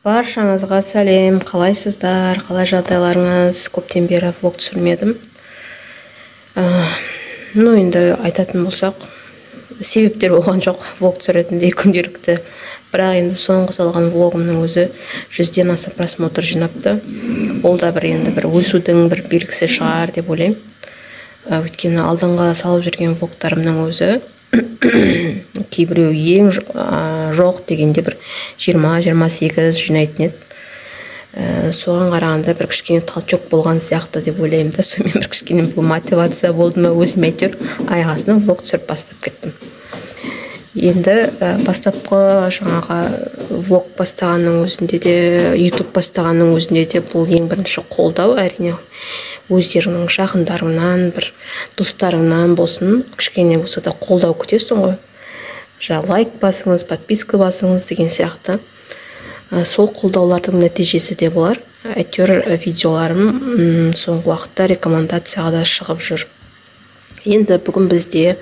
Баршаңызға сәлем, қалайсыздар, қалай жағдайларыңыз? Көптен бері влог түсірмедім. Ну енді айтатын болсақ, себептер болған жоқ влог түсіретіндей күнделікті. Бірақ енді соңғы салған влогымның өзі 100-ден аса просмотр жинапты. Ол да бір енді бір өсудің бір белгісі шығар деп ойлаймын. Өйткені алдыңғы салып жүрген влогтарымның өзі кейбіреу ең жоқ дегенде бір 20-28 жинайтын еді. Соған қарағанда бір кішкене толчок болған сияқты деп ойлаймын да. Сонымен бір кішкене бұл мотивация болды ма өзіме, әйтеуір аяқ астынан влог түсіріп бастап кеттім. Енді бастапқы жаңағы влог бастағанның өзінде де, YouTube бастағанның өзінде де бұл ең бірінші қолдау, әрине, өздеріңнің жақындарыңнан, бір достарыңнан болсын, кішкене болса да қолдау күтесің ғой. Жаңа лайк басыңыз, подписка басыңыз деген сияқты. Сол қолдаулардың нәтижесі де болар. Әйтеуір видеоларым соңғы уақытта рекомендацияға да шығып жүр. Енді бүгін бізде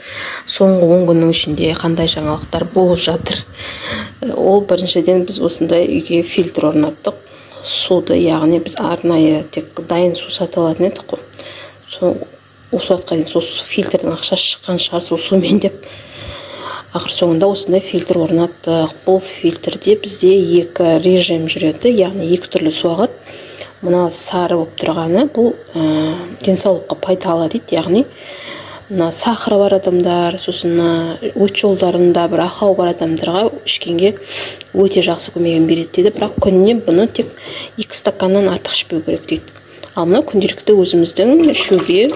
соңғы 10 күннің ішінде қандай жаңалықтар болып жатыр? Ол біріншіден, біз осындай үйге фильтр орнаттық. Суды, яғни біз арнайы тек дайын су сатып алатын едік қой. Сол осы уақытқа дейін сол фильтрдің ақшасы шыққан шығар сол сумен деп. Ақыр соңында осындай фильтр орнаттық. Бұл фильтрде бізде екі режим жүреді, яғни екі түрлі су ағады. Мына сары болып тұрғаны бұл денсаулыққа пайдалы дейді, яғни мына сахары бар адамдар, сосын мына өт жолдарында бір ақау бар адамдарға ішкенге өте жақсы көмегін береді дейді. Бірақ күніне бұны тек 2 стаканнан артық ішпеу керек дейді. Ал мына күнделікті өзіміздің ішуге,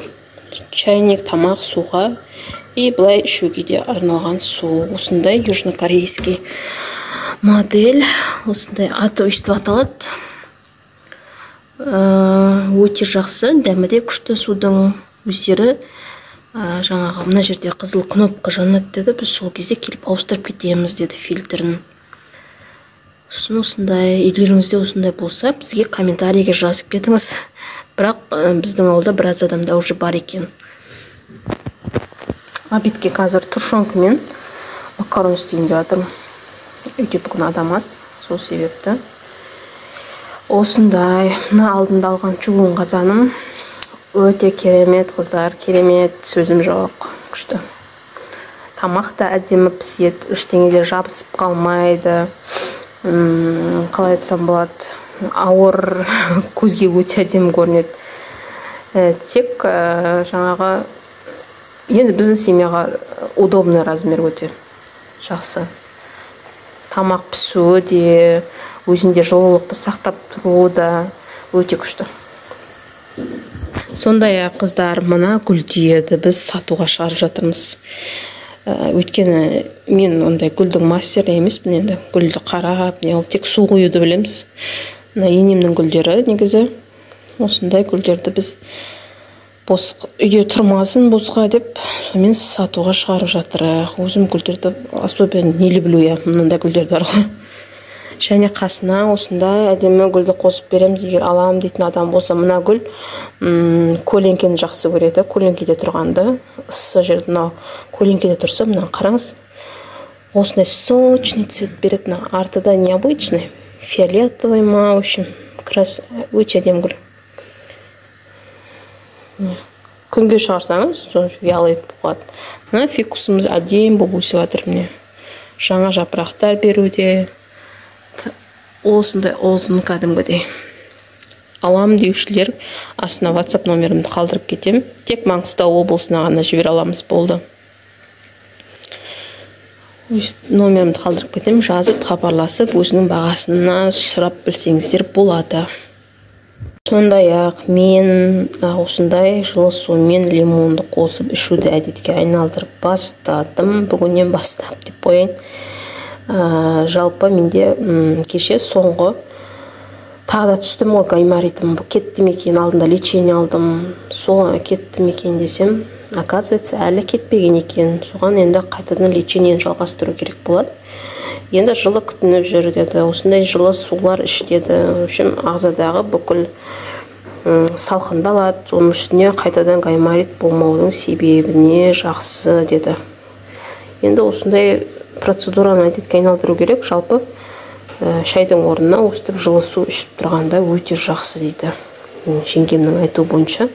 чайник, тамақ, суға и былай ішуге де арналған су. Осындай южнокорейский модель, осындай аты өйстіп аталады. Өте жақсы, дәмі де күшті судың. Өздері жаңағы мына жерде қызыл кнопка жанады деді, біз сол кезде келіп ауыстырып кетеміз деді фильтрін. Сосын осындай үйлеріңізде осындай болса, бізге комментарийге жазып кетіңіз. Бірақ біздің ауылда біраз адамда уже бар екен. Обедке қазір тушенка мен макарон істейін деп жатырмын. Үйде бүгін адам аз, сол себепті. Осындай мына алдында алған чугун қазаным өте керемет, қыздар, керемет, сөзім жоқ, күшті. Тамақ та әдемі піседі, ештеңе де жабысып қалмайды. Қалай айтсам болады, ауыр, көзге өте әдемі көрінеді. Тек жаңағы енді біздің семьяға удобный размер, өте жақсы. Тамақ пісуі де, өзінде жылулықты сақтап тұруы да өте күшті. Сондай-ақ, қыздар, мына гүлдерді біз сатуға шығарып жатырмыз. Өйткені мен ондай гүлдің мастері емеспін, енді гүлді қарап, не ол тек су құюды білеміз. Мына енемнің гүлдері негізі. Осындай гүлдерді біз бос үйде тұрмасын босқа деп, сонымен сатуға шығарып жатырық. Өзім гүлдерді особенно не люблю я, мынандай гүлдер бар ғой. Және қасына осындай әдемі гүлді қосып береміз, егер алам дейтін адам болса. Мына гүл көлеңкені жақсы көреді, көлеңкеде тұрғанды, ыссы жерде мынау көлеңкеде тұрса, мына қараңыз, осындай сочный цвет береді. Мына арты да необычный, фиолетовый ма, в общем, өте әдемі гүл. Күнге шығарсаңыз, сол вялый етіп қалады. Мына фикусымыз әдемі болып өсіп жатыр, міне. Жаңа жапырақтар беруде. Осындай ұзын кәдімгідей. Алам деушілер астына WhatsApp номерімді қалдырып кетемін. Тек Маңғыстау облысына ғана жібере аламыз, болды. Өз номерімді қалдырып кетемін, жазып, хабарласып, өзінің бағасына сұрап білсеңіздер болады. Сондай-ақ мен осындай жылы сумен лимонды қосып ішуді әдетке айналдырып бастадым. Бүгіннен бастап деп қояйын. Жалпы менде кеше соңғы тағы да түстім ғой, гайморитім кетті ме екен, алдында лечение алдым, сол кетті ме екен десем, оказывается, әлі кетпеген екен. Соған енді қайтадан лечениені жалғастыру керек болады. Енді жылы күтініп жүр деді, осындай жылы сулар іш деді. В общем, ағзадағы бүкіл салқындалады, соның үстіне қайтадан гайморит болмаудың себебіне жақсы деді. Енді осындай процедураны әдетке айналдыру керек. Жалпы Шайдың орнына өстіп жылы су ішіп тұрғанда өте жақсы дейді. Жеңгемнің айтуы бойынша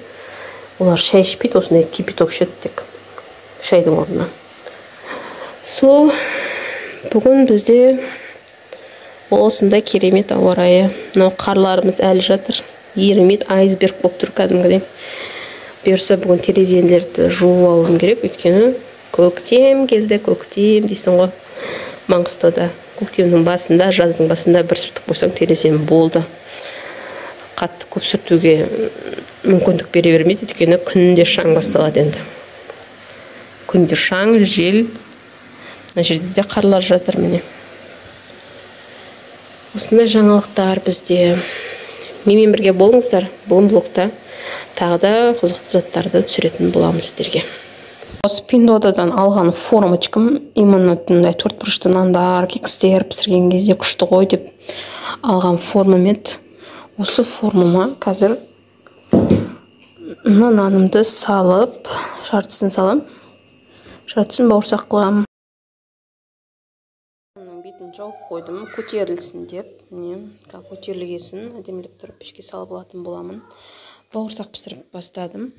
олар шай ішпейді, осындай кипяток ішеді тек шайдың орнына. Сол бүгін бізде осындай керемет ауа райы. Мынау қарларымыз әлі жатыр, ерімейді, айсберг болып тұр кәдімгідей. Бұйырса бүгін терезелерді жуып алуым керек, өйткені көктем келді, көктем дейсің ғой. Маңғыстауда көктемнің басында, жаздың басында бір сүртіп қойсаң терезем болды. Қатты көп сүртуге мүмкіндік бере бермейді, өйткені күнде шаң басталады енді. Күнде шаң, жел. Мына жерде де қарлар жатыр міне. Осындай жаңалықтар бізде. Менімен бірге болыңыздар. Бүгін блогта тағы да қызықты заттарды түсіретін боламыз сіздерге. Осы Пиндодадан алған формочкам, именно мындай төрт бұрышты нандар, кекстер пісірген кезде күшті ғой деп алған формам еді. Осы формама қазір мына нанымды салып, жартысын салам, жартысын бауырсақ қыламын. Бетін жауып қойдым, көтерілсін деп. Міне, көтерілгесін әдемілеп тұрып пешке салып алатын боламын. Бауырсақ пісіріп бастадым.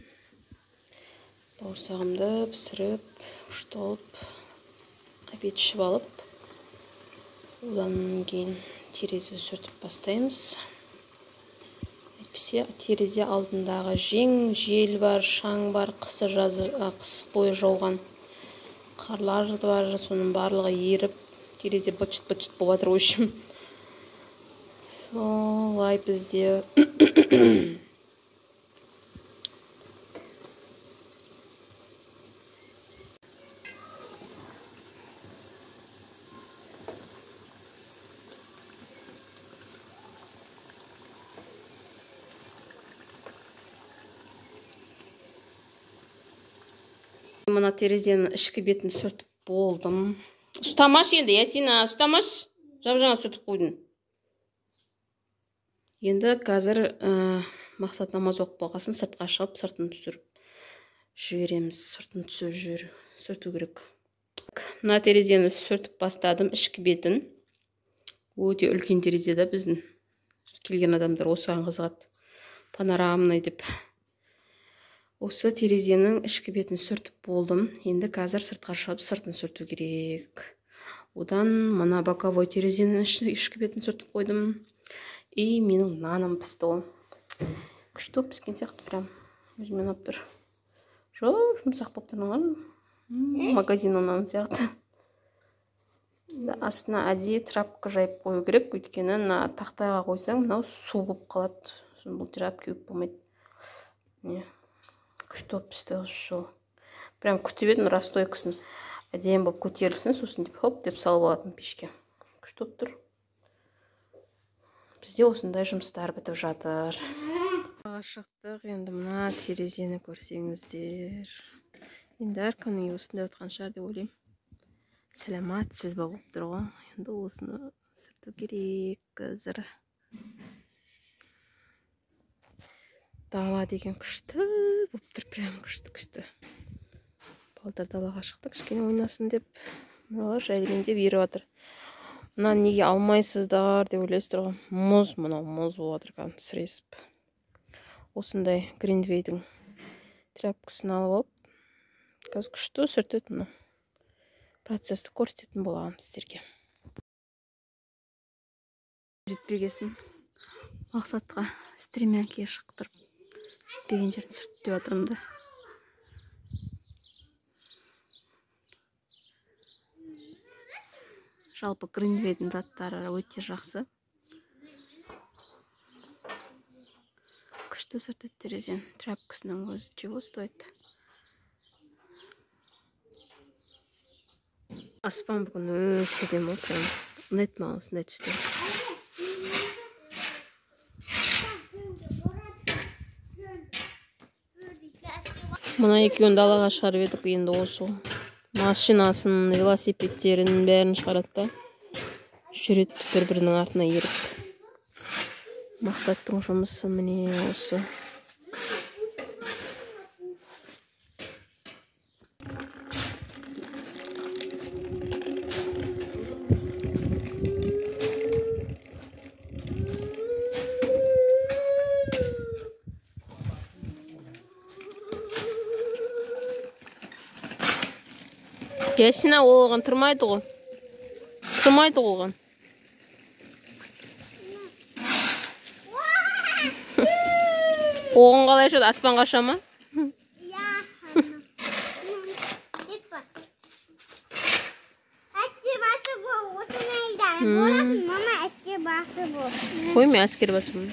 Бауырсағымды пісіріп, күшті қылып, обед ішіп алып, одан кейін терезе сүртіп бастаймыз. Әйтпесе терезе алдындағы жең, жел бар, шаң бар, қысы жазы, қыс бойы жауған қарлар бар, соның барлығы еріп, терезе быт-шыт болып жатыр, в общем. Солай бізде. Мына терезенің ішкі бетін сүртіп болдым. Ұстамаш енді, Ясина, ұстамаш. Жап-жаңа сүртіп қойдым. Енді қазір Мақсат намаз оқып болғасын сыртқа шығып, сыртын түсіріп жібереміз. Сыртын түсіріп жіберу, сүрту керек. Мына терезені сүртіп бастадым, ішкі бетін. Өте үлкен терезе да біздің. Келген адамдар осыған қызығады. Панорамный деп. Осы терезенің ішкі бетін сүртіп болдым. Енді қазір сыртқа шығып сыртын сүрту керек. Одан мына боковой терезенің ішкі бетін сүртіп қойдым. И менің наным пісті ғой. Күшті болып піскен сияқты прям. Өзіме ұнап тұр. Жоқ, жұмсақ болып тұр маған. Магазиннің наны сияқты. Астына әдейі тряпка жайып қою керек, өйткені мына тақтайға қойсаң, мынау су болып қалады. Сосын бұл тряпка кеуіп болмайды. Міне. Күшті болып пісті осы жолы. Прям күтіп едім расстойкасын. Әдемі болып көтерілсін, сосын деп хоп деп салып алатын пешке. Күшті болып тұр. Бізде осындай жұмыстар бітіп жатыр. Шықтық, енді мына терезені көрсеңіздер. Енді әркімнің үйі осындай отқан шығар деп ойлаймын. Сәлематсыз ба болып тұр ғой. Енді осыны сүрту керек қазір. Дала деген күшті болып тұр, прям күшті-күшті. Балдар далаға шықты, кішкене ойнасын деп. Мыналар жайылмендеп еріп жатыр. Мынаны неге алмайсыздар деп ойлайсыздар ғой. Мұз, мынау мұз болып жатыр кәдімгі сіресіп. Осындай Гринвейдің тряпкасын алып алып, қазір күшті сүртеді мынау. Процесті көрсететін боламын сіздерге. Жетпегесін Мақсатқа стремянкеге шықтырып, жетпеген жерін сүртіп жатырмын да. Жалпы Гринвейдің заттары өте жақсы. Күшті сүртеді терезені. Тряпкасының өзі чего стоит. Аспан бүгін өте әдемі, прям ұнайды маған осындай түстер. Мына екеуін далаға шығарып едік, енді осы машинасын, велосипедтерін бәрін шығарады да жүреді бір-бірінің артына еріп. Мақсаттың жұмысы міне осы. Ясина, ол оған тұрмайды ғой. Тұрмайды ғой оған. Оған қалай ұшады? Аспанға ұша ма? Қой, мен әскер басымын.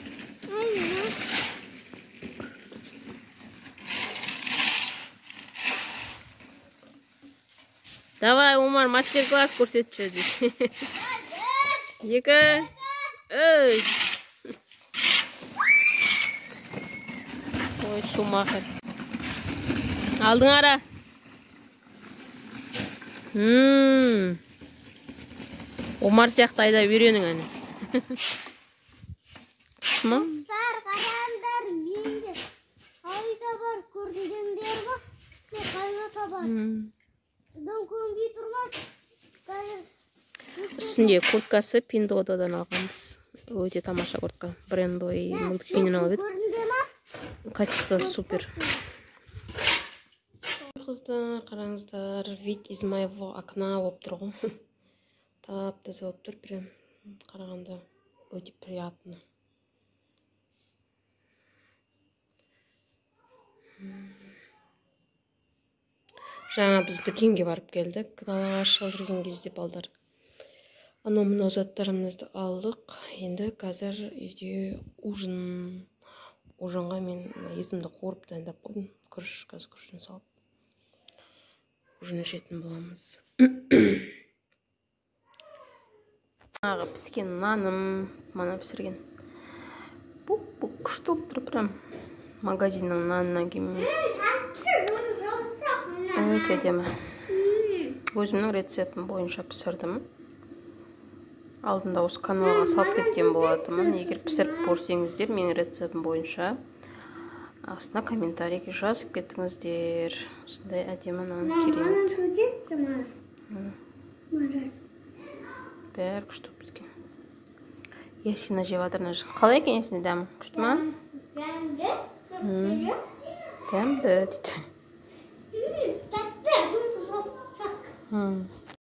Давай, Омар, мастер-класс көрсетші дейді. 2, 3. Ой, Шумахер. Алдың ара. Омар сияқты айдап үйренің әне. Достар, қараңдар, менде айда бар, көрдіңдер ма? Мен қайда бар? Дым көрінбей тұр ма? Үстінде курткасы Пиндуодуодан алғанбыз. Өте тамаша куртка. Брендовый дүкеннен алып едік. Качество супер. Қыздар, қараңыздар, вид из моего окна болып тұр ғой. Тап-таза болып тұр, прям қарағанда өте приятно. Жаңа біз дүкенге барып келдік. Далаға шығып жүрген кезде балдар анау мынау заттарымызды алдық. Енді қазір үйде ужин. Ужинға мен етімді қуырып дайындап қойдым. Күріш, қазір күрішін салып ужин ішетін боламыз. Жаңағы піскен наным, мана пісірген. Бұп-бұп күшті болып тұр прям. Магазиннің нанынан кем емес. Өте әдемі. Өзімнің рецептім бойынша пісірдім. Алдында осы каналға салып кеткен болатынмын. Егер пісіріп көрсеңіздер, менің рецептім бойынша астына комментарийге жазып кетіңіздер. Осындай әдемі нан, керемет. Бәрі күшті болып піскен. Ясина жеп жатыр. Қалай екен Ясина дәмі? Күшті ма? Дәмді. Дәмді дейді. Тәтті.